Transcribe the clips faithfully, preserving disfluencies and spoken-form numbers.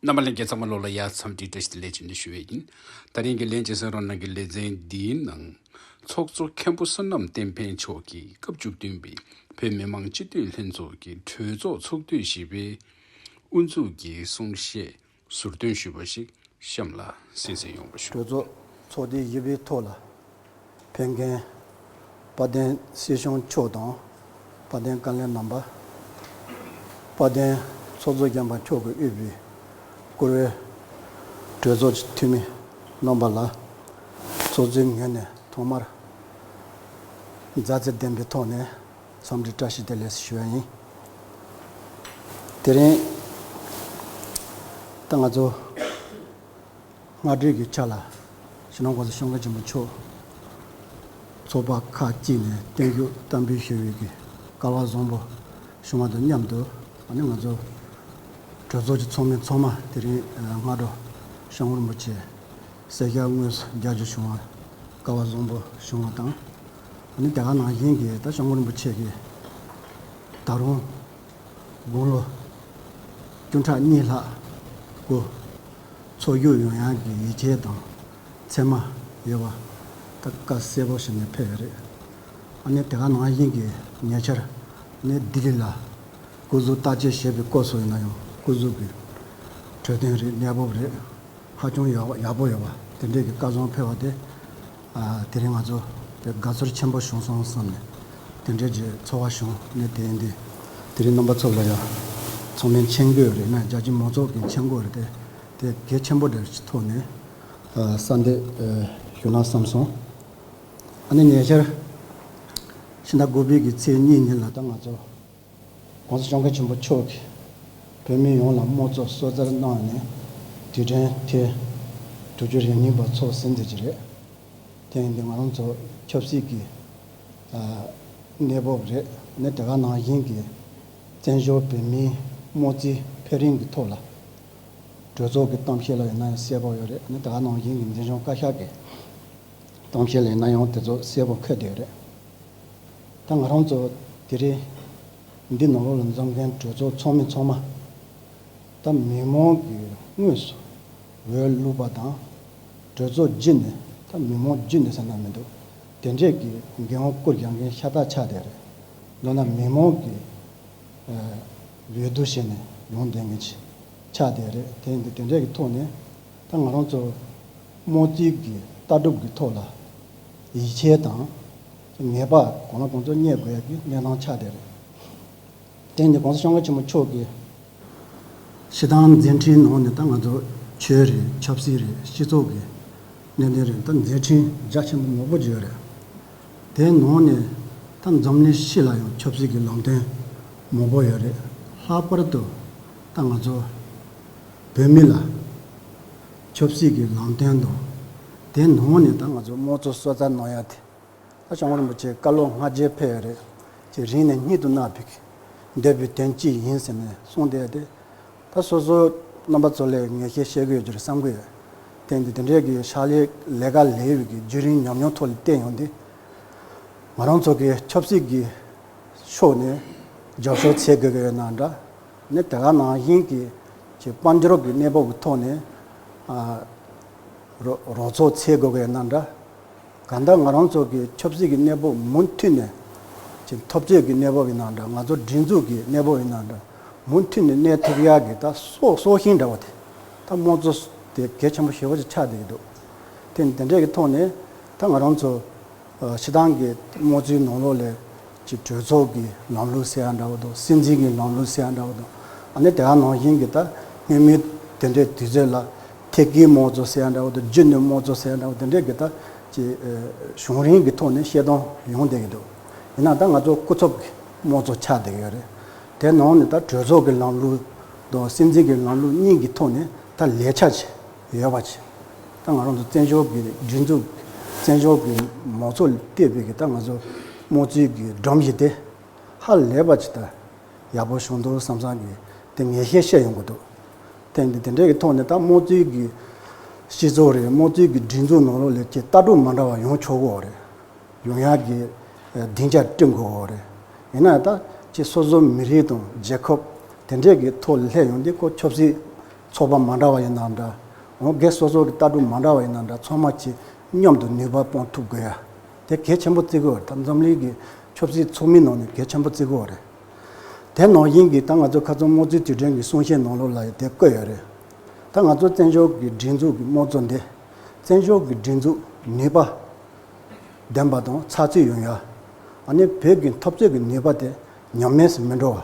རྣམ་པ་ལྷན་རྒྱས་ཚང་མ་ལོ་ལ་ཡ་འཚམས་འདྲི་བཀྲ་ཤིས་བདེ་ལེགས་བྱོན་ནས་ཞུ་བས་ཡིན། ད་རིང་གི་ལན་གཅིག་གསན་རོགས་གནང་གི་ལེ་ཚན་འདིའི་ནང་། ཚོགས་གཙོ་མཁན་པོ་བསོད་ནམས་བསྟན་འཕེལ་མཆོག་གིས་སྐབས་བཅུ་བདུན་པའི་བོད་མི་མང་སྤྱི་འཐུས་ལྷན་ཚོགས་ཀྱི་གྲོས་ཚོགས་ཚོགས་དུས་བཞི་པའི་དབུ་འཛུགས་ཀྱི་གསུང་བཤད་ཟུར་འདོན་ཞུས་པ་ཞིག་གཤམ་ལ་གསན་གཟིགས་ཡོང་བ་ཞུ། གྲོས་ཚོགས་ཚོགས་དུས་བཞི་པའི་ཐོག་ལ། ཕེབས་མཁན་དཔལ་ལྡན་སྲིད་སྐྱོང་མཆོག་དང་། དཔལ་ལྡན་བཀའ་བློན་རྣམ་པ། དཔལ་ལྡན་ཚོགས་གཙོ་སྤྱི་པ་མཆོག་གིས་དབུས་པའི་བཀུར་འོས་གྲོས་ཚོགས་ཀྱི་འཐུས་མི་རྣམ་པ་ལ། ཚོགས་གཙོའི་ངོས་ནས་ཐོག་མར་མཛའ་བརྩེ་ལྡན་པའི་ཐོག་ནས་འཚམས་འདྲི་བཀྲ་ཤིས་བདེ་ལེགས་ཞུ་བ་ཡིན། དེ་རིང་ད་ང་ཚོ་སྔ་དྲོའི་གི་ཆ་ལ་སྤྱི་ནོར་༸གོང་ས་༸སྐྱབས་མགོན་ཆེན་པོ་མཆོག་ཚོགས་པ་ཁག་ཅིག་ནས་བརྟན་བཞུགས་བསྟར་འབུལ་ཞུ་བའི་གི་སྐལ་བ་བཟང་པོ་བྱུང་བ་དང་མཉམ་དུ། ཨ་ནི་ང་ཚོ་གྲོས་ཚོགས་ཀྱི་ཚོགས་མི་ཚང་མ་དེ་རིང་སྔ་དྲོ་སྐྱབས་མགོན་རིན་པོ་ཆེ་གསལ་ཞལ་དངོས་སུ་མཇལ་རྒྱུ་བྱུང་བ་སྐལ་བ་བཟང་པོ་བྱུང་བ་དང་། ཨ་ནི་དེ་ག་ནང་བཞིན་གྱི་ད་སྐྱབས་མགོན་རིན་པོ་ཆེ་གིས་ད་རུང་དགུང་ལོ་བཅུ་ཕྲག་གཉིས་ལྷག་སྐུ་འཚོ་བཞུགས་ཡོང་ཡག་གི་ཡིད་ཆེས་དང་མཚན་སྨད་ཡོད་པ་ད་བཀའ་གསལ་པོ་ཞིག་ནས་ཕེབས་ཡོད་རེད། ཨ་ནི་དེ་ག་ནང་བཞིན་གྱི་ཉེ་ཆར་ནས་ལྡི་ལི་ལ་སྐུ་གཟུགས་བརྟག་དཔྱད་བྱས་པའི་སྐབས་སུ་ཡིན་ན་ཡང་སྐུ་གཟུགས་ཀྱི་འཕྲོད་བསྟེན་རེད། གནས་བབ་རེད། ཧ་ཅང་ཡག་ཡག་པོ་ཡོད་པ་དེ་འདྲས་ཀྱི་བཀའ་བཟང་ཕེབས་པ་དེ། ཨ། དེ་རིང་ང་ཚོ་དེ་དགའ་ཚོར་ཆེན་པོ་བྱུང་སོང་བསམ་ནས་དེ་འདྲས་ཀྱི་ཚོར་བ་བྱུང་ནས། དེ་ཡིན་དུས་དེ་རིང་རྣམ་པ་ཚོ་ལ་ཡང་ཚང་མས་མཁྱེན་གྱི་ཡོད་རེད་ན། རྒྱ་ཆེའི་མང་ཚོགས་ཀྱིས་མཁྱེན་གྱི་ཡོད་རེད་དེ། དེ་གལ་ཆེན་པོ་འདྲ་ཞིག་ཐོག་ནས། ཨ། གསལ་འདེབས་ཨ་ཞུ་ན་བསམ་སོང་། ཨ་ནི་ཉེ་ཆར་ཕྱི་ཟླ་དགུ་པའི་གི་ཚེས་གཉིས་ཉིན་ལ་ད་ང་ཚོ་༸གོང་ས་༸སྐྱབས་མགོན་ཆེན་པོ་མཆོག་གིས་བོད་མི་ཡོངས་ལ་དམངས་གཙོ་གསོལ་སྩལ་གནང་ནས་དུས་དྲན་ཐེངས་དྲུག་ཅུ་རེ་གཉིས་པ་ཚོགས་ཟིན་ཟིན་གྱི་རེད། དེ་ཡིན་དུས་ང་རང་ཚོ་ཆབ་སྲིད་ཀྱི་ཨ་གནས་བབ་རེད། ནི་དེ་ག་ནང་བཞིན་གྱི་བཙན་བྱོལ་བོད་མིའི་དམངས་གཙོའི་འཕེལ་རིམ་གྱི་ཐོག་ལ་གྲོས་ཚོགས་ཀྱི་གཏམ་བཤད་ལ་ཡིན་ན་ཡང་གསལ་པོ་ཡོད་རེད། ནི་དེ་ག་ནང་བཞིན་གྱི་འཛིན་སྐྱོང་བཀའ་ཤག་གི་གཏམ་བཤད་ལ་ཡིན་ན་ཡང་དེ་ཚོ་གསལ་པོ་འཁོད་བསྡད་ཡོད་རེད། ད་ང་རང་ཚོ་དེ་རིང་འདི་ནང་ལོགས་ལ་འཛོམས་མཁན་གྲོས་ཚོགས་ཚོགས་མི་ཚང་མ། ད་མི་མང་གིས་དངོས་སུ་འོས་བླུགས་པ་དང་། གྲོས་ཚོགས་བརྒྱུད་ནས། ད་མི་མང་བརྒྱུད་ནས་ཟེར་ན་མི་འདུག་དེ་འདྲས་ཀྱི་འགན་དབང་བསྐུར་རྒྱག་མཁན་ཤ་སྟག་ཆགས་བསྡད་རེད། མདོར་ན་མི་མང་གིས་ཨ་འོས་བསྡུ་བྱས་ནས་ཡོང་བསྡད་མཁན་ཅིག་ཆགས་བསྡད་རེད། དེ་ཡིན་དུས་དེ་འདྲས་ཀྱི་ཐོག་ནས་ད་ང་རང་ཚོ་དམངས་གཙོའི་གི་ལྟ་གྲུབ་ཀྱི་ཐོག་ལ་ཡིད་ཆེས་དང་ངེས་པ་གང་ལ་གང་འཚམ་རྙེད་དགོས་ཡག་གི་གནས་སྟངས་ཆགས་བསྡད་རེད། དེ་ཡིན་དུས་༸གོང་ས་༸སྐྱབས་མགོན་ཆེན་པོ་མཆོག་གིས་སྤྱིར་བཏང་མཛད་འཕྲིན་ནང་ནས་ད་ང་ཚོ་ཆོས་རེད། ཆབ་སྲིད་རེད། སྤྱི་ཚོགས་ཀྱི་གནད་དོན་རེད། ད་མཛད་འཕྲིན་རྒྱ་ཆེན་པོ་མང་པོ་ཅིག་ཡོད་རེད། དེའི་ནང་ནས་ད་འཛམ་གླིང་སྤྱི་ལ་ཡང་ཆབ་སྲིད་ཀྱི་ལམ་སྟོན་མང་པོ་ཡོད་རེད། ལྷག་པར་དུ་ད་ང་ཚོ་བོད་མི་ལ་ཆབ་སྲིད་ཀྱི་ལམ་སྟོན་དང་། དེའི་ནང་ནས་ད་ང་ཚོ་དམངས་གཙོ་གསོལ་སྩལ་གནང་ཡ་དེ། ད་སྐྱབས་མགོན་རིན་པོ་ཆེ་བཀའ་སློབ་སྔ་རྗེས་ཕེབས་ཡོད་རེད། ཅེས་རིང་ནས་སྙིང་དུ་བརྣག་པའི་འདོད་པའི་དོན་ཅི་ཡིན་ཟེར་ནས་གསུངས་བསྡད་དེ། ད་སོ་སོ་རྣམ་པ་ཚོ་ལ་ངེས་ཤེས་བཤད་དགོས་ཡོད་རྒྱུ་རེད་བསམ་གྱི་ཡོད། དེ་འདི་དེ་འདྲའི་གི་ཕྱག་ལས་ལས་ཀ་ལས་པའི་གི་བརྒྱུད་རིམ་ཉམས་མྱོང་ཐོག་ལ་བལྟས་ཡོང་དུས། ང་རང་ཚོ་གི་ཆབ་སྲིད་ཀྱི་ཕྱོགས་ནས་རྒྱབ་སྐྱོར་འཚོལ་དགོས་ཀྱི་ཡོད་ན་འདྲ། ནི་དེ་ག་ནང་བཞིན་གྱི་ཀྱི་དཔལ་འབྱོར་གྱི་གནས་བབ་ཀྱི་ཐོག་ནས་ཨ་རོགས་རོགས་ཚོགས་འཚོལ་དགོས་ཀྱི་ཡོད་ན་འདྲ། གང་ལྟར་ང་རང་ཚོ་གི་ཆབ་སྲིད་ཀྱི་གནས་བབ་མུ་མཐུད་ནས་ཀྱི་འཐབ་རྩོད་ཀྱི་གནས་བབ་ཡིན་ན་འདྲ། ང་ཚོ་སྒྲིག་འཛུགས་ཀྱི་གནས་བབ་ཡིན་ན་འདྲ། མུ་མཐུད་ནས་གནས་ཐུབ་ཡག་གི་ད་སྲོག་སྲོག་ཤིང་འདྲ་བ་དེ། ད་དམངས་གཙོ་དེ་གལ་ཆེན་པོ་ཞེ་པོ་ཅིག་ཆགས་བསྡད་ཀྱི་འདུག་དེ་དེ་འདྲས་ཀྱི་ཐོག་ནས་ད་ང་རང་ཚོ་ཨ་སྤྱིར་བཏང་གི་དམངས་གཙོའི་ནང་ལོགས་ལ་ཅིག་གྲོས་ཚོགས་ཀྱི་ལམ་ལུགས་ཟེར་ཡ་འདྲ་བོ་དང་། སྲིད་འཛིན་གྱི་ལམ་ལུགས་ཟེར་ཡ་འདྲ་བོ་དང་། ཨ་ནི་དེ་ག་ནང་བཞིན་གྱི་ད་སྔོན་མའི་དེ་འདྲའི་དུས་ཚོད་ལ་ཐད་ཀའི་དམངས་གཙོ་ཟེར་ཡ་འདྲ་བོ་དང་། རྒྱུན་གནས་དམངས་གཙོ་ཟེར་ཡ་འདྲ་བོ་དེ་འདྲས་ཀྱི་ད་ཅིག་ཨ་གཞུང་རིམ་གྱི་ཐོག་ནས་བཤད་སྟངས་ཡོང་བསྡད་ཀྱི་འདུག་ཡིན་ན་ད་ང་ཚོ་སྐུ་ཚབ་ཀྱི་དམངས་གཙོ་ཆགས་བསྡད་ཀྱི་ཡོད་རེད། དེ་ནང་ནས་ད་གྲོས་ཚོགས་ཀྱི་ལམ་ལུགས་དང་སྲིད་འཛིན་གྱི་ལམ་ལུགས་གཉིས་ཀྱི་ཐོག་ནས་ད་ལས་འཆར་ཅིག་ཡོད་པ་ཅིག་ད་ང་རང་ཚོ་བཙན་བྱོལ་གྱི་སྒྲིག་འཛུགས། བཙན་བྱོལ་གྱི་མང་ཚོགས་ལ་བལྟས་པའི་གི་ད་ང་ཚོ་དམངས་གཙོའི་གི་སྒྲོམ་གཞི་དེ་ཧ་ལས་པ་ཅིག་ད་ཡག་པོ་བྱུང་འདུག་བསམ་བསམ་གྱི་དེ་ངེས་ཤེས་བཤད་ཡོང་གི་འདུག་དེ་འདི་དེ་འདྲའི་གི་ཐོག་ནས་ད་དམངས་གཙོའི་གི་སྤྱི་ཚོགས་རེད། དམངས་གཙོའི་གི་སྒྲིག་འཛུགས་ནང་ལོགས་ལ་ཅིག་ལྟ་གྲུབ་མ་འདྲ་བ་ཡོང་ཆོག་གི་ཡོད་རེད། ཡོང་ཡག་གི་སྡིངས་ཆ་བསྐྲུན་དགོས་ཀྱི་ཡོད་རེད། ཡིན་ན་ད་ཅིག་སོ་སོའི་མི་རིགས་དང་རྒྱལ་ཁབ་དེ་འདྲས་ཀྱི་ཐོག་ལ་སླེབས་ཡོང་དུས་ཁོ་ཆབ་སྲིད་ ཚོགས་པ་མ་འདྲ་བ་ཡིན་ནའང་འདྲ། འོ་སྒེར་སོ་སོ་གི་ལྟ་གྲུབ་མ་འདྲ་བ་ཡིན་ནའང་འདྲ། ཚང་མ་གཅིག་མཉམ་དུ་ནུས་པ་སྤུངས་ཐུབ་དགོས་ཡ། དེ་གལ་ཆེན་པོ་བརྩི་གི་ཡོད་རེད། ད་འཛམ་གླིང་གི་ཆབ་སྲིད་ཚོགས་མི་ནང་ནས་གལ་ཆེན་པོ་བརྩི་གི་ཡོད་རེད། དེ་ནང་བཞིན་གྱི་ད་ང་ཚོ་ཁ་སང་དམངས་གཙོའི་དུས་དྲན་གྱི་གསུང་བཤད་ནང་ལོགས་ལ་ཡང་དེ་བཀོད་ཡོད་རེད། ད་ང་ཚོ་བཙན་བྱོལ་གྱི་སྒྲིག་འཛུགས་ཀྱི་དམངས་གཙོ་འདི། བཙན་བྱོལ་གྱི་སྒྲིག་འཛུགས་ནུས་པ་ལྡན་པ་དང་ཚགས་ཚུད་ཡོང་ཡ། ཨ་ནི་བོད་ཀྱི་འཐབ་རྩོད་ཀྱི་ནུས་པ་དེ་ཉམས་དམས་སུ་མི་འགྲོ་བ།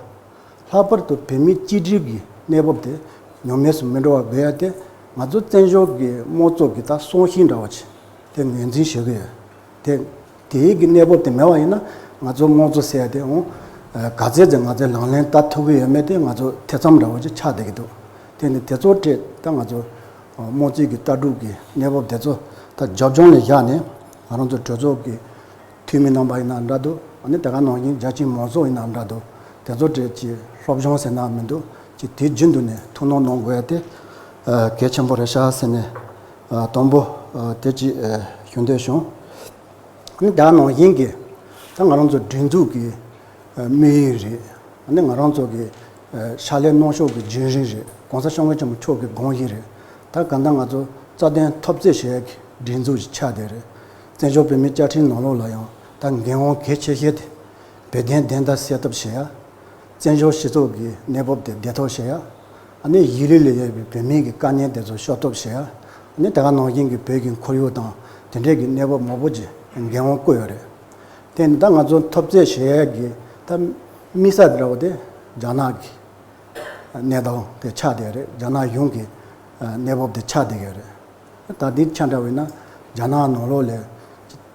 ལྷག་པར་དུ་བོད་མིའི་གཅིག་སྒྲིལ་གྱི་གནས་བབ་དེ་ཉམས་དམས་སུ་མི་འགྲོ་བ་དགོས་ཡ་དེ། ང་ཚོ་བཙན་བྱོལ་གྱི་དམངས་གཙོ་གི་ད་སྲོག་ཤིང་འདྲ་བ་ཅིག་དེ་ངོས་འཛིན་བྱེད་ཀྱི་ཡོད། དེ་དེའི་གི་གནས་བབ་དེ་མེད་པ་ཡིན་ན། ང་ཚོ་དམངས་གཙོ་ཟེར་ཡ་དེ་འོང་། ག་ཚད་ཅིག་ང་ཚོས་ལག་ལེན་བསྟར་ཐུབ་ཀྱི་ཡོད་མེད་དེ་ང་ཚོ་ཐེ་ཚོམ་འདྲ་བོ་ཅིག་ཆགས་བསྡད་ཀྱི་འདུག་དེ་ནི་དེ་ཚོ་སྤྲད་ད་ང་ཚོ་དམངས་གཙོའི་གི་ལྟ་གྲུབ་ཀྱི་གནས་བབ་དེ་ཚོ་ད་རྒྱབ་ལྗོངས་ལ་བཞག་ནས། ང་རང་ཚོ་གྲོས་ཚོགས་ཀྱི་འཐུས་མི་རྣམ་པ་ཡིན་ན་འདྲ་འདུག་ཨ་ནི་དེ་ག་ནང་བཞིན་རྒྱ་ཆེའི་མང་ཚོགས་ཡིན་ན་འདྲ་འདུག་དེ་ཚོ་གྲས་ཀྱི་སློབ་སྦྱོང་ཟེར་ན་མི་འདུག་ཅིག་དེ་རྒྱུན་དུ་ནས་ཐུགས་སྣང་གནང་དགོས་ཡ་དེ་གལ་ཆེན་པོ་རེད་ཤག་ཟེར་ནས། དང་པོ་དེ་ཅིག་ཞུ་འདོད་བྱུང་། ཨ་ནི་དེ་ག་ནང་བཞིན་གྱི་ད་ང་རང་ཚོ་སྒྲིག་འཛུགས་ཀྱི་དམིགས་ཡུལ་རེད། ཨ་ནི་ང་རང་ཚོ་གི་ཕྱག་ལས་གནང་ཕྱོགས་ཀྱི་བརྒྱུད་རིམ་རེད། ༸གོང་ས་༸སྐྱབས་མགོན་ཆེན་པོ་མཆོག་གི་དགོངས་གཞི་རེད། ད་གང་ལྟར་ང་ཚོ་རྩ་དོན་འཐབ་རྩོད་བྱེད་ཡག་གི་སྒྲིག་འཛུགས་ཤིག་ཆགས་བསྡད་རེད། བཙན་བྱོལ་བོད་མིའི་བཅའ་ཁྲིམས་ནང་ལོགས་ལ་ཡང་ད་འགན་དབང་གལ་ཆེ་ཤོས་དེ་བོད་དོན་བདེན་མཐའ་གསལ་ཐབས་བྱེད་ཡ། བཙན་བྱོལ་སྤྱི་ཚོགས་ཀྱི་གནས་བབ་དེ་བདེ་ཐབས་བྱེད་ཡ། ཨ་ནི་གཞིས་ལུས་ལ་ཡོད་པའི་བོད་མིའི་གི་དཀའ་ངལ་དེ་ཚོ་ཤོར་ཐབས་བྱེད་ཡ། ཨ་ནི་དེ་ག་ནང་བཞིན་གྱི་བོད་ཀྱི་ཁོར་ཡུག་དང་དེ་འདྲའི་གི་གནས་བབ་མང་པོ་ཅིག་འགན་དབང་བསྐུར་ཡོད་རེད། དེ་ནི་ད་ང་ཚོ་འཐབ་རྩོད་བྱེད་ཡ་གི་ད་དམིགས་ས་འདྲ་བོ་དེ་རྒྱ་ནག་གི་གནས་སྟངས་དེ་ཆགས་བསྡད་ཡོད་རེད། རྒྱ་ནག་གཞུང་གི་གནས་བབ་དེ་ཆགས་བསྡད་ཡོད་རེད། ད་ལྟའི་ཆ་འདྲ་བས་ན་རྒྱ་ནག་ནང་ལོགས་ལ་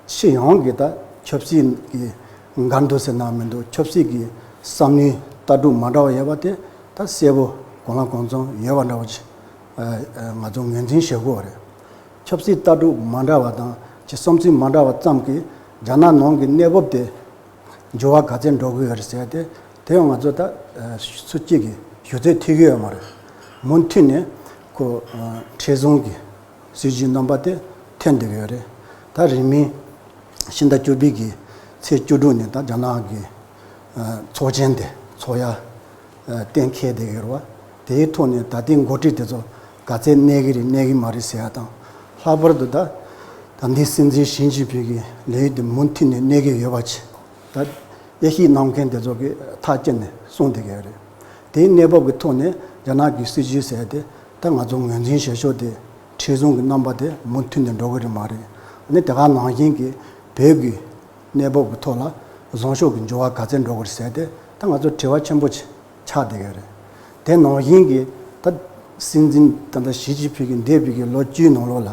སྤྱི་ཡོངས་ཀྱི་ད་ཆབ་སྲིད་ཀྱི་འགལ་འདུ་ཟེར་ན་མི་འདུག་ཆབ་སྲིད་ཀྱི་བསམ་བློའི་ལྟ་གྲུབ་མ་འདྲ་བ་ཡོད་པ་དེ་ད་གསལ་པོ་གང་ལ་གང་འཚམ་ཡོད་པ་འདྲ་བོ་ཅིག་ང་ཚོ་ངོས་འཛིན་བྱེད་དགོས་པ་རེད། ཆབ་སྲིད་ལྟ་གྲུབ་མ་འདྲ་བ་དང་ཅིག་བསམ་ཚུལ་མ་འདྲ་བ་ཙམ་གྱིས་རྒྱ་ནག་ནང་གི་གནས་བབ་དེ་འགྱུར་བ་ག་ཚད་འགྲོ་གི་ཡོད་རེད་ཟེར་ཏེ། དེ་ཡང་ང་ཚོ་ད་སུ་གཅིག་གིས་ཞུ་ཚད་ཐིག་གི་ཡོད་མ་རེད། མུ་མཐུད་ནས་ཁོ་མཁྲེགས་བཟུང་གི་སྲིད་ཇུས་རྣམ་པ་དེ་ཐོན་བསྡད་ཀྱི་ཡོད་རེད། ད་རིང་མིན་ཕྱི་ཟླ་བཅུ་པའི་གི་ཚེས་བཅུ་དྲུག་ནས་ད་རྒྱ་ནག་གི་ཚོགས་ཆེན་དེ་ཚོགས་ཡ་གཏན་འཁེལ་བསྡད་ཀྱི་ཡོད་རེད་བ། དེའི་ཐོག་ནས་ད་ལྟའི་འགོ་ཁྲིད་དེ་ཚོ་ག་ཚད་གནས་ཀྱི་རེད་གནས་ཀྱི་མ་རེད་ཟེར་ཡ་དང་། ལྷག་པར་དུ་ད་ད་ལྟའི་སྲིད་འཛིན་ཞི་ཅིན་ཕིང་གི་ལས་ཡུན་དེ་མུ་མཐུད་ནས་གནས་ཀྱི་ཡོད་པ་ཅིག་ད་དབྱེ་ཞིབ་གནང་མཁན་དེ་ཚོ་གིས་ཐག་བཅད་ནས་གསུངས་བསྡད་ཀྱི་ཡོད་རེད། དེའི་གནས་བབ་ཀྱི་ཐོག་ནས་རྒྱ་ནག་གི་སྲིད་ཇུས་ཟེར་དེ་ད་ང་ཚོ་ངོས་འཛིན་བྱེད་ཕྱོགས་དེ་མཁྲེགས་བཟུང་གི་རྣམ་པ་དེ་མུ་མཐུད་ནས་འགྲོ་གི་རེད་མ་རེད། ཨ་ནི་དེ་ག་ནང་བཞིན་གྱི་བོད་ཀྱི་གནས་བབ་ཀྱི་ཐོག་ལ་བཟང་ཕྱོགས་ཀྱི་འགྱུར་བ་ག་ཚད་འགྲོ་གི་རེད་ཟེར་དེ་ད་ང་ཚོ་དྲི་བ་ཆེན་པོ་ཆགས་བསྡད་ཀྱི་ཡོད་རེད། དེ་ནང་བཞིན་གྱི་ད་སྲིད་འཛིན་ད་ལྟ་ཞི་ཅིན་ཕིང་གི་འདས་པའི་གི་ལོ་བཅུའི་ནང་ལོགས་ལ།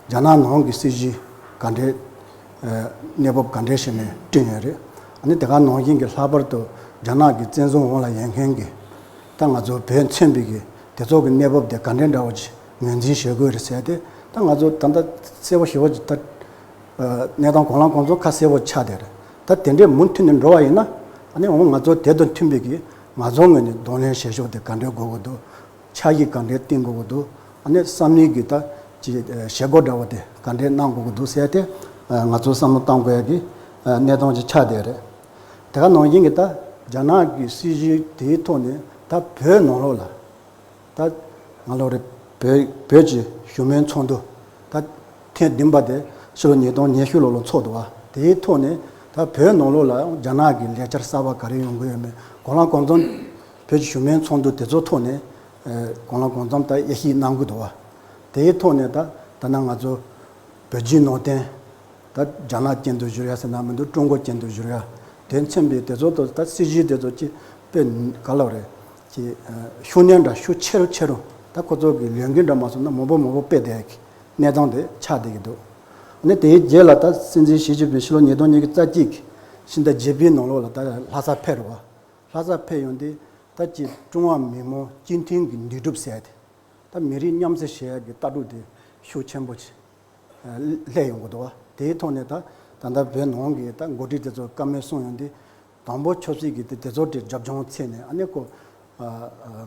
རྒྱ་ནག་ནང་གི་སྲིད་ཇུས་ག་འདྲའི་གནས་བབ་ག་འདྲའི་ཞིག་ནས་བསྐྲུན་ཡོད་རེད། ཨ་ནི་དེ་ག་ནང་བཞིན་གྱི་ལྷག་པར་དུ་རྒྱ་ནག་གི་བཙན་བཟུང་འོག་ལ་ཡོད་མཁན་གྱི་ད་ང་ཚོ་བོད་མཚོན་པའི་གི་དེ་ཚོ་གི་གནས་བབ་དེ་ག་འདྲའི་འདྲ་བོ་ཅིག་ངོས་འཛིན་བྱེད་དགོས་རེད་ཟེར་ཏེ། ད་ང་ཚོ་ད་ལྟ་གསལ་པོ་ཞེ་པོ་ཅིག་ད་གནས་སྟངས་གང་ལ་གང་འཚམ་ཁ་གསལ་པོ་ཆགས་བསྡད་རེད། ད་དེ་འདྲའི་མུ་མཐུད་ནས་འགྲོ་བ་ཡིན་ན། ཨ་ནི་འོ་ང་ཚོ་དེ་དང་མཐུན་པའི་གི་ང་ཚོ་ངོས་ནས་གདོང་ལེན་བྱེད་ཕྱོགས་དེ་ག་འདྲའི་དགོས་ཀྱི་འདུག་འཆར་གཞི་ག་འདྲའི་བཏིང་དགོས་ཀྱི་འདུག་ཨ་ནི་བསམ་བློའི་གི་ད་ཅིག་བྱེད་སྒོ་འདྲ་བོ་དེ་ག་འདྲའི་གནང་དགོས་ཀྱི་འདུག་ཟེར་ཏེ། ང་ཚོ་བསམ་བློ་གཏང་དགོས་ཡ་གི་གནས་སྟངས་ཅིག་ཆགས་བསྡད་རེད། དེ་ག་ནང་བཞིན་གྱི་ད་རྒྱ་ནག་གི་སྲིད་ཇུས་དེའི་ཐོག་ནས་ད་བོད་ནང་ལོགས་ལ་ད་ང་ལོ་རེ་བོད་བོད་ཀྱི་བཞུགས་མོལ་ཚོགས་འདུ་ད་ཐེངས་བདུན་པ་དེ་ཕྱི་ལོ་ཉིས་སྟོང་ཉི་ཤུ་ལོ་ལ་ཚོགས་འདུག་བ། དེའི་ཐོག་ནས་ད་བོད་ནང་ལོགས་ལ་རྒྱ་ནག་གི་ལས་འཆར་གསར་པ་ག་རེ་ཡོང་གི་ཡོད་མེད་གང་ལ་གང་འཚམ་བོད་ཀྱི་བཞུགས་མོལ་ཚོགས་འདུ་དེ་ཚོ་ཐོག་ནས་གང་ལ་གང་འཚམ་ད་དབྱེ་ཞིབ་གནང་གི་འདུག་བ། དེའི་ཐོག་ནས་ད་ད་ནང་ང་ཚོ་བོད་བརྒྱུད་ནང་བསྟན་ད་རྒྱ་ནག་ཅན་དུ་བསྒྱུར་ཡ་ཟེར་ན་མི་འདུག་ཀྲུང་གོ་ཅན་དུ་བསྒྱུར་ཡ་དེ་མཚོན་པའི་དེ་ཚོ་དང་ད་སྲིད་ཇུས་དེ་ཚོ་ཅིག་དཔེ་ག་ལབ་རེད། ཅིག་ཤུགས་སྣོན་འདྲ་ཤུགས་ཆེ་རུ་ཆེ་རུ་ད་ཁོ་ཚོ་གི་ལས་འགུལ་འདྲ་མ་སོང་ན་མང་པོ་མང་པོ་སྤེལ་བསྡད་ཡ་གི་གནས་སྟངས་དེ་ཆགས་བསྡད་ཀྱི་འདུག་ཨ་ནི་དེའི་རྗེས་ལ་ད་སྲིད་འཛིན་ཞི་ཅིན་ཕིང་ཕྱི་ལོ་ཉིས་སྟོང་ཉི་ཤུ་རྩ་གཅིག་གི་ཕྱི་ཟླ་བརྒྱད་པའི་ནང་ལོགས་ལ་ད་ལྷ་ས་ཕེབས་རེད་བ། ལྷ་ས་ཕེབས་ཡོང་དུས་ད་ཅིག་ཀྲུང་ཧྭ་མི་དམངས་སྤྱི་མཐུན་གྱི་འདུས་གྲུབ་ཟེར་ཏེ། ད་མི་རིགས་མཉམ་བསྲེས་བྱེད་ཡ་གི་ལྟ་གྲུབ་དེ་ཤུགས་ཆེན་པོ་ཅིག་སླེབས་ཡོང་གི་འདུག་བ། དེའི་ཐོག་ནས་ད་ད་ལྟ་བོད་ནང་གི་ད་འགོ་ཁྲིད་དེ་ཚོ་བཀའ་མོལ་གསུང་ཡོང་དུས། དང་པོ་ཆབ་སྲིད་ཀྱི་དེ་དེ་ཚོ་དེ་རྒྱབ་ལྗོངས་ཚད་ནས་ཨ་ནི་ཁོ་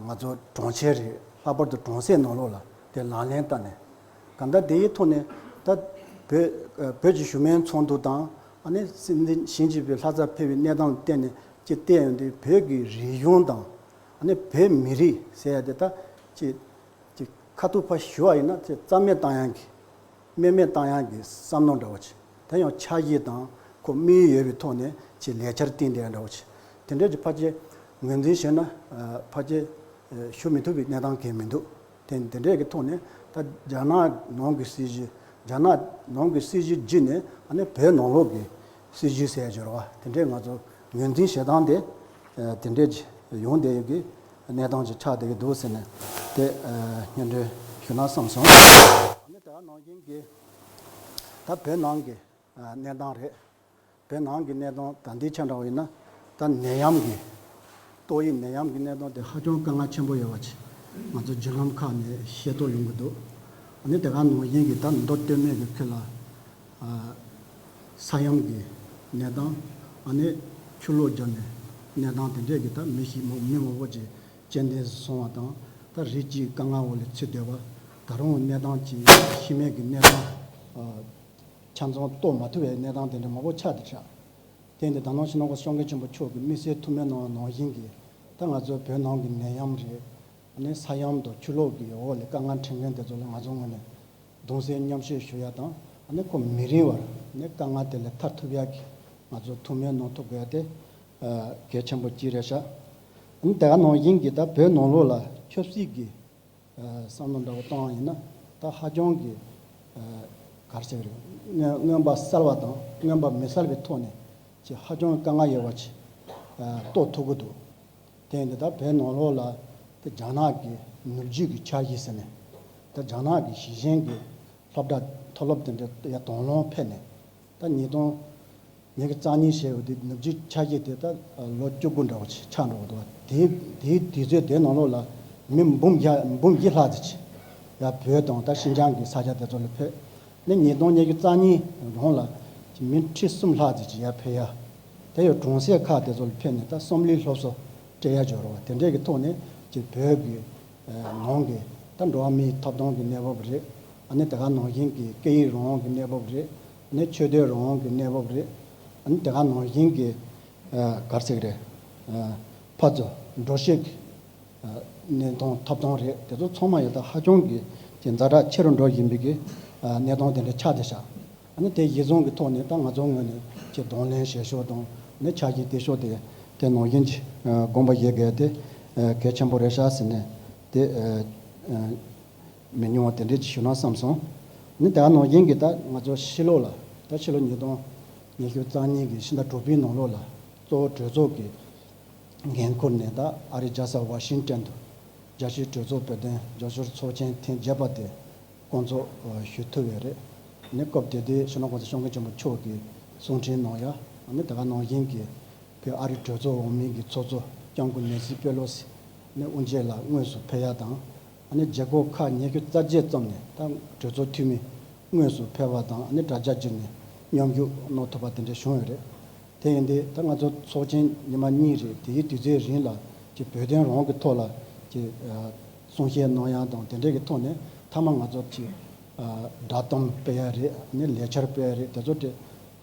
ང་ཚོ་གྲོང་ཁྱེར་རེད། ལྷག་པར་དུ་གྲོང་གསེབ་ནང་ལོགས་ལ་དེ་ལག་ལེན་བསྟར་ནས། གང་ལྟར་དེའི་ཐོག་ནས་ད་བོད་བོད་ཀྱི་བཞུགས་མོལ་ཚོགས་འདུ་དང་ཨ་ནི་སྲིད་འཛིན་ཞི་ཅིན་ཕིང་ལྷ་སར་ཕེབས་པའི་གནས་སྟངས་ལ་བརྟེན་ནས་ཅིག་བལྟས་ཡོང་དུས་བོད་ཀྱི་རིག་གཞུང་དང་ཨ་ནི་བོད་མི་རིགས་ཟེར་ཡ་དེ་ད་ ཅིག་ཅིག་ཁ་ཐུག་ཕར་ཞུ་བ་ཡིན་ན་ཅིག་རྩ་མེད་བཏང་ཡག་གི་རྨེག་མེད་བཏང་ཡག་གི་བསམ་བློ་འདྲ་བོ་ཅིག་དེ་ཡང་འཆར་གཞི་དང་ཁོ་དམིགས་ཡུལ་ཡོད་པའི་ཐོག་ནས་ཅིག་ལས་འཆར་བཏིང་བསྡད་ཡག་འདྲ་བོ་ཅིག་དེ་འདྲས་ཀྱི་ཕལ་ཆེར་ངོས་འཛིན་བྱས་ན་ཕལ་ཆེར་ཞུ་མི་ཐུབ་པའི་གནས་སྟངས་གང་ཡང་མི་འདུག་དེ་དེ་འདྲས་ཀྱི་ཐོག་ནས་ད་རྒྱ་ནག་ནང་གི་སྲིད་བྱུས། རྒྱ་ནག་ནང་གི་སྲིད་བྱུས་བརྒྱུད་ནས་ཨ་ནི་བོད་ནང་ལོགས་ཀྱི་སྲིད་བྱུས་ཟེར་ཡག་འབྱོར་བ་དེ་འདྲས་ང་ཚོ་ངོས་འཛིན་བྱེད་སྟངས་དེ་དེ་འདྲས་ཀྱི་ཡོང་བསྡད་ཡོད་ཀྱི་གནས་སྟངས་ཅིག་ཆགས་བསྡད་ཀྱི་འདུག་ཟེར་ནས་དེ་སྙན་སྒྲོན་ཞུ་ན་བསམ་སོང་། ཨ་ནི་ད་ནང་བཞིན་གྱི་ད་བོད་ནང་གི་གནས་སྟངས་རེད། བོད་ནང་གི་གནས་སྟངས་ད་ལྟའི་ཆ་འདྲ་བ་ཡིན་ན་ད་ནད་ཡམས་ཀྱི་ཏོག་དབྱིབས་ནད་ཡམས་ཀྱི་གནས་སྟངས་དེ་ཧ་ཅང་དཀའ་ངལ་ཆེན་པོ་ཡོད་པ་ཅིག་ང་ཚོ་བརྒྱུད་ལམ་ཁག་ནས་ཤེས་རྟོགས་ཡོང་གི་འདུག་ཨ་ནི་དེ་ག་ནང་བཞིན་གྱི་ད་མདོ་སྟོད་སྨད་ཀྱི་ཁུལ་ལ་ས་ཡམས་ཀྱི་གནས་སྟངས། ཨ་ནི་ཆུ་ལོག་བརྒྱབ་ནས་གནས་སྟངས་དེ་འདྲས་ཀྱི་ད་མི་ཞིག་མི་མང་པོ་ཅིག་རྐྱེན་འདས་སུ་སོང་བ་དང་། ད་རིགས་གཅིག་དཀའ་ངལ་འོག་ལ་ཚུད་བསྡད་པ། ད་རུང་གནས་སྟངས་ཀྱི་ཤི་རྨས་ཀྱི་གནས་སྟངས་ཆ་ཚང་རྟོགས་མ་ཐུབ་པའི་གནས་སྟངས་དེ་འདྲ་མང་པོ་ཆགས་བསྡད་ཤག་དེ་ཡིན་དུས་ད་ནང་སྤྱི་ནོར་༸གོང་ས་༸སྐྱབས་མགོན་ཆེན་པོ་མཆོག་གིས་དམིགས་བསལ་ཐུགས་སྨོན་གནང་བ་ནང་བཞིན་གྱི་ད་ང་ཚོའི་བོད་ནང་གི་ནད་ཡམས་རེད། ཨ་ནི་ས་ཡམས་དང་ཆུ་ལོག་གི་འོག་ལ་དཀའ་ངལ་འཕྲད་མཁན་དེ་ཚོ་ལ་ང་ཚོའི་ངོས་ནས་གདུང་སེམས་མཉམ་སྐྱེད་ཞུ་ཡ་དང་། ཨ་ནི་ཁོ་མི་རིང་བར་ནི་དཀའ་ངལ་དེ་ལས་ཐར་ཐུབ་ཡ་གི་ང་ཚོ་ཐུགས་སྨོན་གནང་ཐུབ་དགོས་ཡ་དེ་གལ་ཆེན་པོ་གཅིག་རེད་ཤག་ཨ་ནི་དེ་ག་ནང་བཞིན་གྱི་ད་བོད་ནང་ལོགས་ལ་ཆབ་སྲིད་ཀྱི་བསམ་བློ་འདྲ་བོ་བཏང་བ་ཡིན་ན་ད་ཧ་ཅང་གི་ག་རེ་ཟེར་དགོས་རེད། མངོན་མངོན་པ་གསལ་བ་དང་མངོན་པ་མི་གསལ་བའི་ཐོག་ནས་ཅིག་ཧ་ཅང་དཀའ་ངལ་ཡོད་པ་ཅིག་རྟོགས་ཐུབ་ཀྱི་འདུག་དེ་ཡིན་དུས་ད་བོད་ནང་ལོགས་ལ་དེ་རྒྱ་ནག་གི་ནུབ་རྒྱུད་ཀྱི་འཆར་གཞི་ཟེར་ནས་ད་རྒྱ་ནག་གི་ཞིང་ཆེན་གྱི་སློབ་གྲྭ་མཐོ་སློབ་དེ་འདྲ་ཡར་དང་བླངས་ཕེབས་ནས་ད་ཉིས་སྟོང་ཉི་ཤུ་རྩ་གཉིས་བྱས་ཡོད་དེ་ནུབ་རྒྱུད་འཆར་གཞི་དེ་ད་ལོ་བཅུ་དགུ་འདྲ་བོ་ཅིག་ཆགས་འགྲོ་གི་འདུག་དེའི་དེའི་དུས་ཚོད་དེ་ནང་ལོགས་ལ་མི་འབུམ་བརྒྱ་འབུམ་བཞི་ལྷག་ཙམ་ཅིག་ཡར་བོད་དང་ད་ཤིན་ཅང་གི་ས་ཆ་དེ་ཚོ་ལ་ཕེབས། ནི་ཉིས་སྟོང་ཉི་ཤུ་རྩ་གཉིས་གོང་ལ་མི་ཁྲི་གསུམ་ལྷག་ཙམ་ཅིག་ཡར་ཕེབས་ཡ། དེ་ཡང་གྲོང་གསེབ་ཁག་དེ་ཚོ་ལ་ཕེབས་ནས་ད་བསམ་བློའི་སློབ་གསོ་སྤྲད་ཡ་འབྱོར་བ་དེ་འདྲས་ཀྱི་ཐོག་ནས་ཅིག་བོད་ཀྱི་ནང་གི་ད་འགྲོ་བ་མིའི་ཐོབ་ཐང་གི་གནས་བབ་རེད། ཨ་ནི་དེ་ག་ནང་བཞིན་གྱི་སྐད་ཡིག་རང་དབང་གི་གནས་བབ་རེད། ཨ་ནི་ཆོས་དད་རང་དབང་གི་གནས་བབ་རེད། ཨ་ནི་དེ་ག་ནང་བཞིན་གྱི་ག་རེ་ཟེར་གི་རེད། ཕར་ཚུར་འགྲོ་ཤེས་ཀྱི་གནས་སྟངས་ཐོབ་ཐང་རེད། དེ་ཚོ་ཚང་མ་ཡང་ད་ཧ་ཅང་གི་ཀྱི་ཛ་དྲག་ཆེ་རུ་འགྲོ་བཞིན་པའི་གི་གནས་སྟངས་དེ་འདྲ་ཆགས་བསྡད་ཤག་ཨ་ནི་དེ་གཞི་བཟུང་གི་ཐོག་ནས་ད་ང་ཚོའི་ངོས་ནས་ཀྱི་གདོང་ལེན་བྱེད་ཕྱོགས་དང་ནི་འཆར་གཞི་གཏད་ཕྱོགས་དེ་དེ་ནང་བཞིན་གྱི་དགོངས་པ་བཞེས་དགོས་དེ་གལ་ཆེན་པོ་རེད་ཤག་ཟེར་ནས་དེ་མི་ཉུང་བ་དེ་འདྲས་ཅིག་ཞུ་ན་བསམ་སོང་། ནི་དེ་ག་ནང་བཞིན་གྱི་ད་ང་ཚོ་ཕྱི་ལོགས་ལ་ད་ཕྱི་ལོ་ཉིས་སྟོང་ཉི་ཤུ་རྩ་གཉིས་ཀྱི་ཕྱི་ཟླ་དྲུག་པའི་ནང་ལོགས་ལ་གཙོ་བོ་གྲོས་ཚོགས་ཀྱི་འགན་ཁུར་ནས་ད་ཨ་རིའི་རྒྱལ་ས་ཝ་ཤིང་ཏན་དུ་རྒྱལ་སྤྱིའི་གྲོས་ཚོགས་བོད་དོན་རྒྱབ་སྐྱོར་ཚོགས་ཆེན་ཐེངས་བརྒྱད་པ་དེ་བསྐོང་ཚོགས་ཞུ་ཐུབ་ཡོད་རེད། ནི་སྐབས་དེ་དུས་སྤྱི་ནོར་༸གོང་ས་༸སྐྱབས་མགོན་ཆེན་པོ་མཆོག་གིས་གསུང་འཕྲིན་གནང་ཡ། ནི་དེ་ག་ནང་བཞིན་གྱི་བོད་ཨ་རིའི་གྲོས་ཚོགས་འོག་མིན་གྱི་ཚོགས་གཙོ་སྐྱབས་མགོན་ནེན་སི་པེ་ལོ་སི་ནི་དབུ་འབྱེད་ལ་དངོས་སུ་ཕེབས་ཡ་དང་། ཨ་ནི་རྒྱལ་ཁབ་ཁག་ཉི་ཤུ་རྩ་བརྒྱད་ཙམ་ནས་ད་གྲོས་ཚོགས་འཐུས་མི་དངོས་སུ་ཕེབས་པ་དང་། ཨ་ནི་དྲ་རྒྱ་བརྒྱུད་ནས་མཉམ་ཞུགས་གནང་ཐུབ་པ་དེ་འདྲ་བྱུང་ཡོད་རེད། དེ་ཡིན་དུས་ད་ང་ཚོ་ཚོགས་ཆེན་ཉི་མ་གཉིས་རེད། དེའི་དུས་ཚོད་རིང་ལ་ཀྱི་བོད་དོན་རང་གི་ཐོག་ལ་ཀྱི་གསུང་བཤད་གནང་ཡ་དང་དེ་འདྲས་ཀྱི་ཐོག་ནས་མཐའ་མ་ང་ཚོ་ཀྱི་བསྒྲགས་གཏམ་སྤེལ་ཡ་རེད། ཨ་ནི་ལས་འཆར་སྤེལ་ཡ་རེད། དེ་ཚོ་དེ་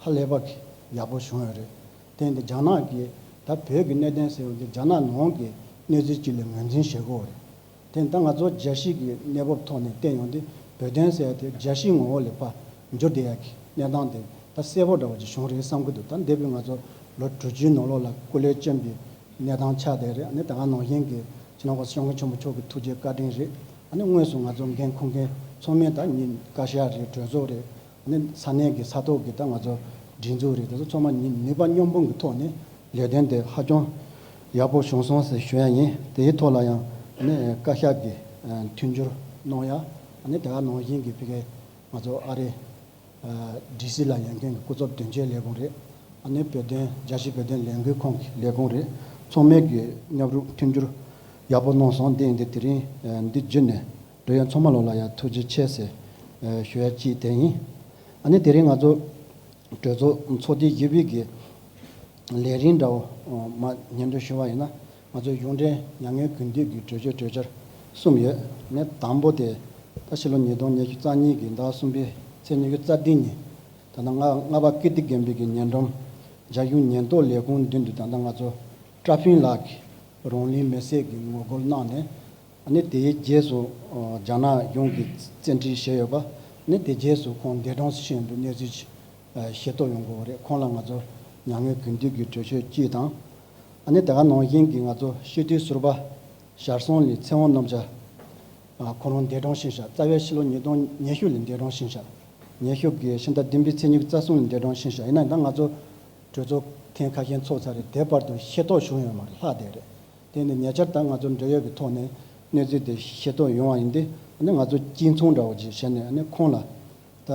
ཧ་ལས་པ་ཀྱི་ཡག་པོ་བྱུང་ཡོད་རེད། དེ་ཡིན་དུས་རྒྱ་ནག་གིས་ད་བོད་ཀྱི་གནད་དོན་ཟེར་བ་དེ་རྒྱ་ནག་ནང་གི་གནས་ཚུལ་ཅིག་ལ་ངོས་འཛིན་བྱེད་དགོས་རེད། དེ་ད་ང་ཚོ་རྒྱལ་སྤྱི་གི་གནས་བབ་ཐོག་ནས་བལྟས་ཡོང་དུས་བོད་དོན་ཟེར་ཡ་དེ་རྒྱལ་སྤྱིའི་ངོ་བོ་ལ་ཕར་འགྱུར་བསྡད་ཡ་གི་གནས་སྟངས་དེ་ད་གསལ་པོ་འདྲ་བ་ཅིག་བྱུང་རེད་བསམ་གྱི་འདུག་ད་འདས་པའི་ང་ཚོ་ལོ་དྲུག་ཅུའི་ནང་ལོགས་ལ་སྐུ་ལས་བསྐྱོན་པའི་གནས་སྟངས་ཆགས་བསྡད་རེད། ཨ་ནི་ད་ག་ནང་བཞིན་གྱི་སྤྱི་ནོར་༸གོང་ས་༸སྐྱབས་མགོན་ཆེན་པོ་མཆོག་གི་ཐུགས་རྗེ་བཀའ་དྲིན་རེད། ཨ་ནི་དངོས་སུ་ང་ཚོ་འགན་འཁུར་མཁན་ཚང་མས་ད་ཉིན་བཀའ་ཤག་རེད། གྲོས་ཚོགས་རེད། ནི་ས་གནས་ཀྱི་ས་ཐོག་གི་ད་ང་ཚོ་སྒྲིག་འཛུགས་རེད། དེ་ཚོ་ཚང་མ་ནི་ནུས་པ་མཉམ་སྤུངས་ཀྱི་ཐོག་ནས་ལས་དོན་དེ་ཧ་ཅང་ཡག་པོ་བྱུང་སོང་ཟེར་ཞུ་ཡ་ཡིན། དེའི་ཐོག་ལ་ཡང་ནི་བཀའ་ཤག་གིས་མཐུན་འགྱུར་གནང་ཡ། ནི་དེ་ག་ནང་བཞིན་གྱི་ཕ་གིའི་ང་ཚོ་ཨ་རི་ཌི་སི་ལ་ཡོད་མཁན་གྱི་སྐུ་ཚབ་དོན་གཅོད་ལས་ཁུངས་རེད། ཨ་ནི་བོད་དོན་རྒྱལ་སྤྱིའི་བོད་དོན་ལས་འགུལ་ཁང་གི་ལས་ཁུངས་རེད། ཚང་མས་ཀྱི་མཉམ་རུབ་མཐུན་འགྱུར་ཡག་པོ་གནང་སོང་། འདི་ཡིན་དུས་དེ་རིང་འདི་བརྒྱུད་ནས་འབྲེལ་ཡོད་ཚང་མ་ལོ་ལ་ཡང་ཐུགས་རྗེ་ཆེ་ཟེར་ཞུ་ཡ་གཅིག་དེ་ཡིན། ཨ་ནི་དེ་རིང་ང་ཚོ་གྲོས་ཚོགས་ཚོགས་དུས་བཞི་པའི་གི་ལས་རིམ་འདྲ་བོ་མ་སྙན་སྒྲོན་ཞུ་བ་ཡིན་ན། ང་ཚོའི་གཞུང་འབྲེལ་མྱ་ངན་གུས་འདུད་ཀྱི་གྲོས་ཆོད་གྲོས་འཆར་གསུམ་ཡོད། ནི་དང་པོ་དེ་ད་ཕྱི་ལོ་ཉིས་སྟོང་ཉི་ཤུ་རྩ་གཉིས་ཀྱི་ཟླ་གསུམ་པའི་ཚེས་ཉི་ཤུ་རྩ་བདུན་ཉིན་ད་ལྟ་རྔ་རྔ་པ་ཀིརྟི་དགོན་པའི་གི་ཉེ་འགྲམ་རྒྱ་གཞུང་ཉེན་རྟོག་ལས་ཁུངས་མདུན་དུ་ད་ལྟ་ང་ཚོ་ཀྲ་ཕིན་ལགས་ཀྱིས་རང་ལུས་མེར་སྲེག་གི་ངོ་རྒོལ་གནང་ནས། ཨ་ནི་དེའི་རྗེས་སུ་ཨ་རྒྱ་ནག་གཞུང་གིས་བཙན་ཁྲིད་བྱས་ཡོད་པ། ཨ་ནི་དེ་རྗེས་སུ་ཁོང་འདས་གྲོངས་སུ་ཕྱིན་ཡོད་པའི་གནས་ཚུལ་ཅིག་ཨ་ཤེས་རྟོགས་ཡོང་གི་ཡོད་རེད། ཁོང་ལ་ང་ཚོ་མྱ་ངན་གུས་འདུད་ཀྱི་གྲོས་ཆོད་ཅིག་དང་། ཨ་ནི་དེ་ག་ནང་བཞིན་གྱི་ང་ཚོ་སྤྱི་འཐུས་ཟུར་པ་ཞར་སོང་ལི་ཚེ་དབང་རྣམ་རྒྱལ། ཨ་ཁོ་རང་འདས་གྲོངས་ཕྱིན་ཤག་རྩ་བའི་ཕྱི་ལོ་ཉིས་སྟོང་ཉི་ཤུ་ལ་འདས་གྲོངས་ཕྱིན་ཤག་ཉི་ཤུ་གི་ཕྱི་ཟླ་བདུན་པའི་ཚེས་ཉི་ཤུ་རྩ་གསུམ་ལ་འདས་གྲོངས་ཕྱིན་ཤག་ཡིན་ན་ཡང་ད་ང་ཚོ་གྲོས་ཚོགས་ཐེངས་ཁ་ཤས་ཚོགས་ཚར་རེད། དེ་བར་དུ་ཤེས་རྟོགས་བྱུང་ཡོད་མ་རེད། ལྷག་བསྡད་རེད། དེ་ནི་ཉེ་ཆར་ད་ང་ཚོ་འབྲེལ་ཡོད་ཀྱི་ཐོག་ནས་གནས་ཚུལ་དེ་ཤེས་རྟོགས་ཡོང་བ་ཡིན་ཏེ། ཨ་ནི་ང་ཚོ་གཅིག་མཚུངས་འདྲ་བོ་ཅིག་བྱས་ནས། ཨ་ནི་ཁོང་ལ་ད་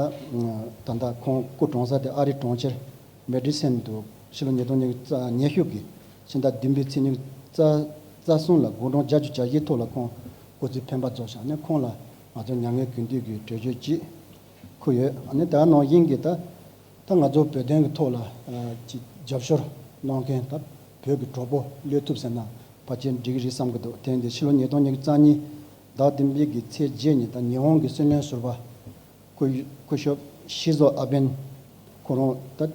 ད་ལྟ་ཁོང་སྐུ་གྲོངས་ས་དེ་ཨ་རིའི་གྲོང་ཁྱེར་མེ་ཌི་སན་དུ་ཕྱི་ལོ་ཉིས་སྟོང་ཉི་ཤུ་གི་ཕྱི་ཟླ་བདུན་པའི་ཚེས་ཉི་ཤུ་རྩ་གསུམ་ལ་དགུང་གྲངས་བརྒྱད་ཅུ་གྱ་བཞིའི་ཐོག་ལ་ཁོང་སྐུ་ཚེ་འཕེན་པ་རྫོགས་ཤག་ཨ་ནི་ཁོང་ལ་ང་ཚོ་མྱ་ངན་གུས་འདུད་ཀྱི་གྲོས་ཆོད་ཅིག་འཁུར་ཡོད། ཨ་ནི་དེ་ནང་བཞིན་གྱི་ད། ད་ང་ཚོ་བོད་དོན་གྱི་ཐོག་ལ་ཨ་ཅིག་རྒྱབ་སྐྱོར་གནང་མཁན། ད་བོད་ཀྱི་གྲོགས་པོ་བློས་ཐུབ་ཟེར་ན་ཕལ་ཆེར་འགྲིག་གི་རེད་བསམ་གྱི་འདུག་དེ་འདི་ཕྱི་ལོ་ཉིས་སྟོང་ཉི་ཤུ་རྩ་གཉིས་ཟླ་བདུན་པའི་གི་ཚེས་བརྒྱད་ཉིན། ད་ཉི་ཧོང་གི་སྲིད་བློན་ཟུར་པ་སྐུ་སྐུ་ཞབས་ཤིན་ཛོ་ཨ་བེ་ཁོ་རང་ད་ཨ་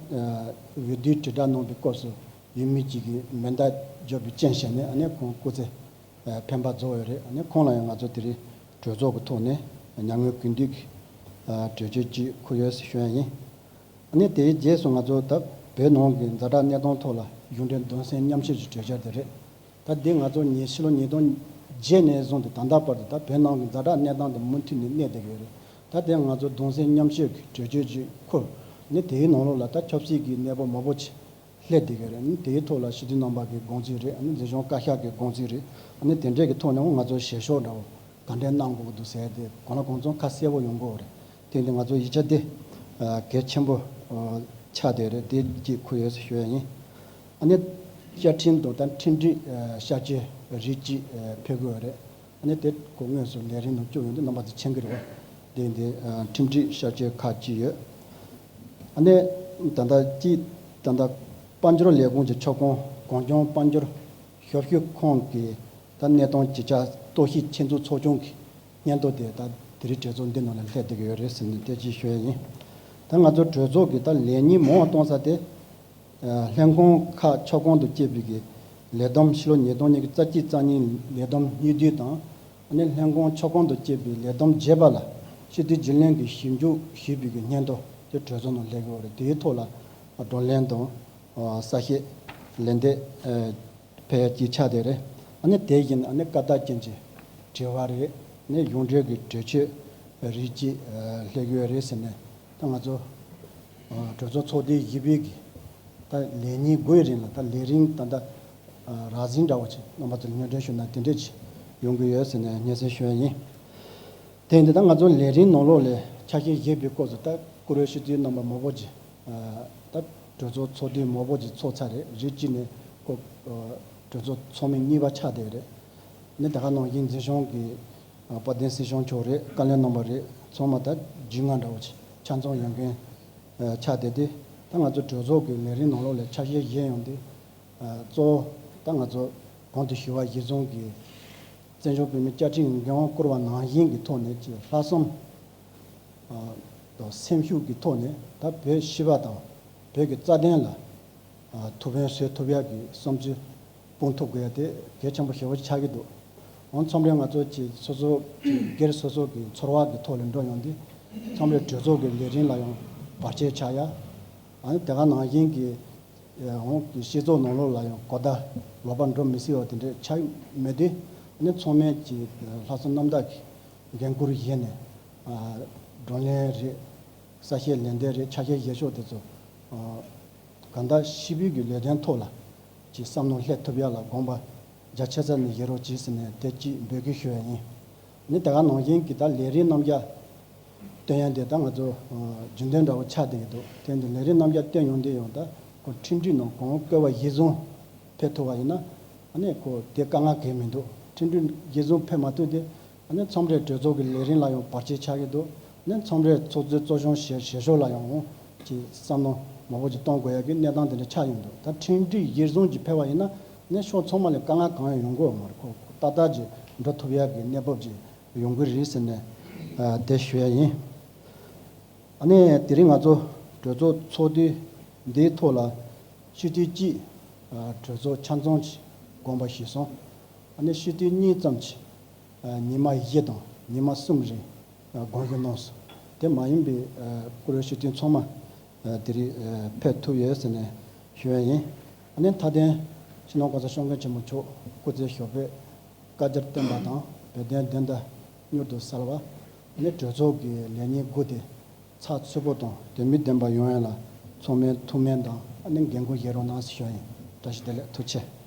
འོས་བསྡུའི་དྲིལ་བསྒྲགས་གནང་པའི་སྐབས་སུ་ཡུལ་མི་གཅིག་གིས་མེ་མདའ་བརྒྱབ་པའི་རྐྱེན་བྱས་ནས། ཨ་ནི་ཁོང་སྐུ་ཚེ་ཨ་འཕེན་པ་རྫོགས་ཡོད་རེད། ཨ་ནི་ཁོང་ལ་ཡང་ང་ཚོ་དེ་རིང་གྲོས་ཚོགས་ཀྱི་ཐོག་ནས་མྱ་ངན་གུས་འདུད་ཀྱི་ཨ་གྲོས་ཆོད་ཅིག་འཁུར་ཡོད་ཟེར་ཞུ་ཡ་ཡིན། ཨ་ནི་དེའི་རྗེས་སུ་ང་ཚོ་ད་བོད་ནང་གི་ཛ་དྲག་གནས་སྟངས་ཐོག་ལ་གཞུང་འབྲེལ་གདུང་སེམས་མཉམ་སྐྱེད་ཀྱི་གྲོས་འཆར་དེ་རེད། ད་འདི་ང་ཚོ་ཉིས་ཕྱི་ལོ་ཉིས་སྟོང་བརྒྱད་ནས་བཟུང་སྟེ་ད་ལྟ་བར་དུ་ད་བོད་ནང་གི་ཛ་དྲག་གནས་སྟངས་དེ་མུ་མཐུད་ནས་གནས་བསྡད་ཀྱི་ཡོད་རེད། ད་དེ་ང་ཚོ་གདུང་སེམས་མཉམ་སྐྱེད་ཀྱི་གྲོས་ཆོད་ཅིག་འཁུར། ཨ་ནི་དེའི་ནང་ལོགས་ལ་ད་ཆབ་སྲིད་ཀྱི་གནས་བབ་མང་པོ་ཅིག་སླེབས་བསྡད་ཀྱི་རེད། ཨ་ནི་དེའི་ཐོག་ལ་སྤྱི་འཐུས་རྣམ་པ་གི་དགོངས་ཚུལ་རེད། ཨ་ནི་འཛིན་སྐྱོང་བཀའ་ཤག་གི་དགོངས་ཚུལ་རེད། ཨ་ནི་དེ་འདྲས་ཀྱི་ཐོག་ནས་ང་ཚོ་བཞེས་ཕྱོགས་འདྲ་བོ་ག་འདྲས་གནང་དགོས་ཀྱི་འདུག་ཟེར་དེ་གང་ལ་གང་འཚམ་ཁ་གསལ་པོ་ཡོང་གི་ཡོད་རེད། དེ་ནི་ང་ཚོ་ཡིག་ཆ་དེ་ཨ་གལ་ཆེན་པོ་ཨ་ཆགས་བསྡད་རེད། དེ་གཅིག་འཁུར་ཡོད་ཟེར་ཞུ་ཡ་ཡིན། ཨ་ནི་བཅའ་ཁྲིམས་དང་ད་ཁྲིམས་སྒྲིག་ཨ་བསྐྱར་བཅོས་རིགས་གཅིག་ཨ་ཕེབས་དགོས་རེད། ཨ་ནི་དེ་ཁོ་དངོས་སུ་ལས་རིམ་ནང་བཅུག་ཡོང་དུས་རྣམ་པ་ཚོ་མཁྱེན་གྱི་རེད་བ། དེ་འདི་ཨ་ཁྲིམས་སྒྲིག་བསྐྱར་བཅོས་ཁག་ཅིག་ཡོད། ཨ་ནི་ད་ལྟ་ཅིག་ད་ལྟ་དཔལ་འབྱོར་ལས་ཁུངས་ཀྱི་ཁྱབ་ཁོངས་གངས་ལྗོངས་དཔལ་འབྱོར་ཞབས་ཞུ་ཁང་གི་ད་གནས་སྟངས་ཇི་ཆགས་རྟོག་ཞིབ་ཆེད་འཛུགས་ཚོགས་ཆུང་གི་སྙན་ཐོ་དེ་ད་དེ་རིང་གྲོས་ཚོགས་འདི་ནང་ལ་སླེབས་བསྡད་ཀྱི་ཡོད་རེད་ཟེར་ནས་དེ་ཅིག་ཞུ་ཡ་ཡིན། ད་ང་ཚོ་གྲོས་ཚོགས་ཀྱི་ད་ལས་ཉིན་མང་བ་གཏོང་ས་དེ། ཨ་ལྷན་ཁང་ཁག་ཁྱབ་ཁོངས་སུ་སྐྱེས་པའི་གི་ལས་བསྡོམས། ཕྱི་ལོ་ཉིས་སྟོང་ཉི་ཤུ་རྩ་གཅིག་རྩ་གཉིས་ལས་བསྡོམས་སྙིང་བསྡུས་དང་། ཨ་ནི་ལྷན་ཁང་ཁྱབ་ཁོངས་སུ་སྐྱེས་པའི་ལས་བསྡོམས་རྒྱས་པ་ལ་སྤྱི་འཐུས་རྒྱུན་ལས་ཀྱིས་ཞིབ་འཇུག་ཞུས་པའི་གི་སྙན་ཐོ་དེ་གྲོས་ཚོགས་ནང་སླེབས་ཀྱི་ཡོད་རེད། དེའི་ཐོག་ལ་བགྲོ་གླེང་དང་ཨ་གསལ་བཤད་ལན་འདེབས་ཨ་ཕལ་ཆེར་ཆགས་བསྡད་རེད། ཨ་ནི་དེ་བཞིན་ཨ་ནི་བཀའ་རྟགས་ཅན་གྱི་དྲི་བ་རེད། ཨ་ནི་གཞུང་འབྲེལ་གྱི་གྲོས་ཆོད་རིགས་གཅིག་ཨ་སླེབས་ཀྱི་ཡོད་རེད་ཟེར་ནས། ད་ང་ཚོ་ཨ་གྲོས་ཚོགས་ཚོགས་དུས་བཞི་པའི་གི་ད་ལས་ཉིན་དགུའི་རིང་ལ་ད་ལས་རིམ་ད་ལྟ་ཨ་རགས་ཟིན་འདྲ་བོ་ཅིག་རྣམ་པ་ཚོར་སྙན་སྒྲོན་ཞུ་ན་དེ་འདྲས་ཅིག་ཡོང་གི་ཡོད་ཟེར་ནས་སྙན་སེང་ཞུ་ཡ་ཡིན། དེ་ཡིན་དུས་ད་ང་ཚོ་ལས་རིམ་ནང་ལོགས་ལ་ཆ་ཤས་བཞི་པའི་སྐོར་སུ་ད་བཀུར་འོས་སྤྱི་འཐུས་རྣམ་པ་མང་པོ་ཅིག་ཨ་ད་གྲོས་ཚོགས་ཚོགས་དུས་མང་པོ་ཅིག་ཚོགས་ཚར་རེད། རིགས་གཅིག་ནས་ཁོ་ཨ་གྲོས་ཚོགས་ཚོགས་མི་གཉིས་པ་ཆགས་བསྡད་རེད། ནི་དེ་ག་ནང་བཞིན་འཛིན་སྐྱོང་གི་ཨ་དཔལ་ལྡན་སྲིད་སྐྱོང་མཆོག་རེད། བཀའ་བློན་རྣམ་པ་རེད། ཚང་མ་ད་བརྒྱུད་ལམ་འདྲ་བོ་ཅིག་ཆ་ཚང་ཡོད་མཁན་ཨ་ཆགས་བསྡད་དེ། ད་ང་ཚོ་གྲོས་ཚོགས་ཀྱི་ལས་རིམ་ནང་ལོགས་ལ་ཆ་ཤས་བཞི་ཡོང་དུས། ཨ་གཙོ་བོ་ད་ང་ཚོ་གོང་དུ་ཞུས་པ་གཞིར་བཟུང་གིས་བཙན་བྱོལ་བོད་མིའི་བཅའ་ཁྲིམས་འགན་དབང་བསྐུར་བ་ནང་བཞིན་གྱི་ཐོག་ནས་ཀྱི་ལྷག་བསམ་ཨ་དང་སེམས་ཤུགས་ཀྱི་ཐོག་ནས་ད་བོད་སྤྱི་པ་དང་བོད་ཀྱི་རྩ་དོན་ལ་ཨ་ཐུགས་ཕན་གསོས་ཐུབ་ཡག་གི་བསམ་ཚུལ་སྤུངས་ཐུབ་དགོས་ཡ་དེ་གལ་ཆེན་པོ་ཞེ་པོ་ཆགས་ཀྱི་འདུག་འོ་མཚམས་རེ་ང་ཚོ་ཀྱི་སོ་སོ་ཀྱི་སྒེར་སོ་སོ་གི་ཚོར་བ་གི་ཐོག་ལ་འགྲོ་ཡོང་དུས། མཚམས་རེ་གྲོས་ཚོགས་ཀྱི་ལས་རིམ་ལ་ཡང་བར་ཆད་ཆགས་ཡ། ཨ་ནི་དེ་ག་ནང་བཞིན་གྱི་འོང་གི་སྤྱི་ཚོགས་ནང་ལོགས་ལ་ཡང་གོ་བརྡ་ལོག་པ་འགྲོ་མི་སྲིད་པ་དེ་འདྲ་ཆགས་མེད་དུས། ཨ་ནི་ཚང་མས་ཀྱི་ལྷག་བསམ་རྣམ་དག་གི་འགན་འཁུར་བཞེས་ནས་ཨ་བགྲོ་གླེང་རེད། གསལ་བཤད་ལན་འདེབས་རེད། ཆ་ཤས་བཞེས་ཕྱོགས་དེ་ཚོ་ཨ་གང་ལྟར་སྤྱི་པའི་གི་ལས་དོན་ཐོག་ལ་ཀྱི་བསམ་བློ་སླེབས་ཐུབ་ཡ་ལ་དགོངས་པ་རྒྱ་ཆེ་ས་ནས་བཞེས་རོགས་གྱིས་ཟེར་ནས་དེ་གཅིག་འབོད་སྐུལ་ཞུ་ཡ་ཡིན། ནི་དེ་ག་ནང་བཞིན་གྱི་ད་ལས་རིམ་རྣམ་གཞག་སྟོན་ཡ་དེ་ད་ང་ཚོ་ཨ་རྒྱུན་ལྡན་འདྲ་བོ་ཆགས་བསྡད་ཀྱི་འདུག་དེ་འདི་ལས་རིམ་རྣམ་གཞག་སྟོན་ཡོང་དུས་ཡང་ད་ཁོ་ཁྲིམས་སྒྲིག་ནང་གོང་བཀོད་པ་གཞིར་བཟུང་ཕེབས་ཐུབ་པ་ཡིན་ན། ཨ་ནི་ཁོ་དེ་དཀའ་ངལ་གང་ཡང་མི་འདུག་ཁྲིམས་སྒྲིག་གཞིར་བཟུང་ཕེབས་མ་ཐུབ་དུས། ཨ་ནི་མཚམས་རེ་གྲོས་ཚོགས་ཀྱི་ལས་རིམ་ལ་ཡང་བར་ཆད་ཆགས་ཀྱི་འདུག་ཨ་ནི་མཚམས་རེ་ཚོགས་གཙོའི་གཙོ་སྐྱོང་བྱེད་བྱེད་ཕྱོགས་ལ་ཡང་ཀྱི་བསམ་བློ་མང་པོ་ཅིག་གཏོང་དགོས་ཡ་གི་གནས་སྟངས་དེ་འདྲ་ཆགས་ཡོང་འདུག་ད་ཁྲིམས་སྒྲིག་གཞིར་བཟུང་ཅིག་ཕེབས་པ་ཡིན་ན། ཨ་ནི་ཕྱོགས་ཚང་མ་ལ་དཀའ་ངལ་གང་ཡང་ཡོང་གི་ཡོད་མ་རེད། ཁོ་ཏག་ཏག་ཅིག་འགྲོ་ཐུབ་ཡ་གི་གནས་བབ་ཅིག་ཡོང་གི་རེད་ཟེར་ནས་ཨ་དེ་ཞུ་ཡ་ཡིན། ཨ་ནི་དེ་རིང་ང་ཚོ་གྲོས་ཚོགས་ཚོགས་དུས་འདིའི་ཐོག་ལ་སྤྱི་འཐུས་གཅིག་ཨ་གྲོས་ཚོགས་ཆ་ཚང་གི་དགོངས་པ་ཞུས་སོང་། ཨ་ནི་སྤྱི་འཐུས་གཉིས་ཙམ་གྱིས་ ཉི་མ་བཞི་དང་ཉི་མ་གསུམ་རིང་དགོངས་ཞུ་གནང་སོང་། དེ་མ་ཡིན་པའི་བཀུར་འོས་ཞུ་མཁན་ཚང་མ་དེ་རིང་ཕེབས་ཐུབ་ཡོད་ཟེར་ནས་ཞུ་ཡ་ཡིན། ཨ་ནི་མཐའ་དོན་སྤྱི་ནོར་༸གོང་ས་༸སྐྱབས་མགོན་ཆེན་པོ་མཆོག་སྐུ་ཚེ་ཞབས་པད་བསྐལ་བརྒྱར་བརྟན་པ་དང་། བོད་དོན་བདེན་མཐའ་མྱུར་དུ་གསལ་བ། ཨ་ནི་གྲོས་ཚོགས་ཀྱི་ལས་ཉིན་དགུ་དེ་ཚགས་ཚུད་པོ་དང་དོན་སྨིན་ལྡན་པ་ཡོང་ཡ་ལ་ཚང་མས་ཐུགས་སྨོན་དང་ཨ་ནི་འགན་འཁུར་བཞེས་རོགས་གནང་ཞེས་ཞུ་ཡ་ཡིན། བཀྲ་ཤིས་བདེ་ལེགས། ཐུགས་རྗེ་ཆེ།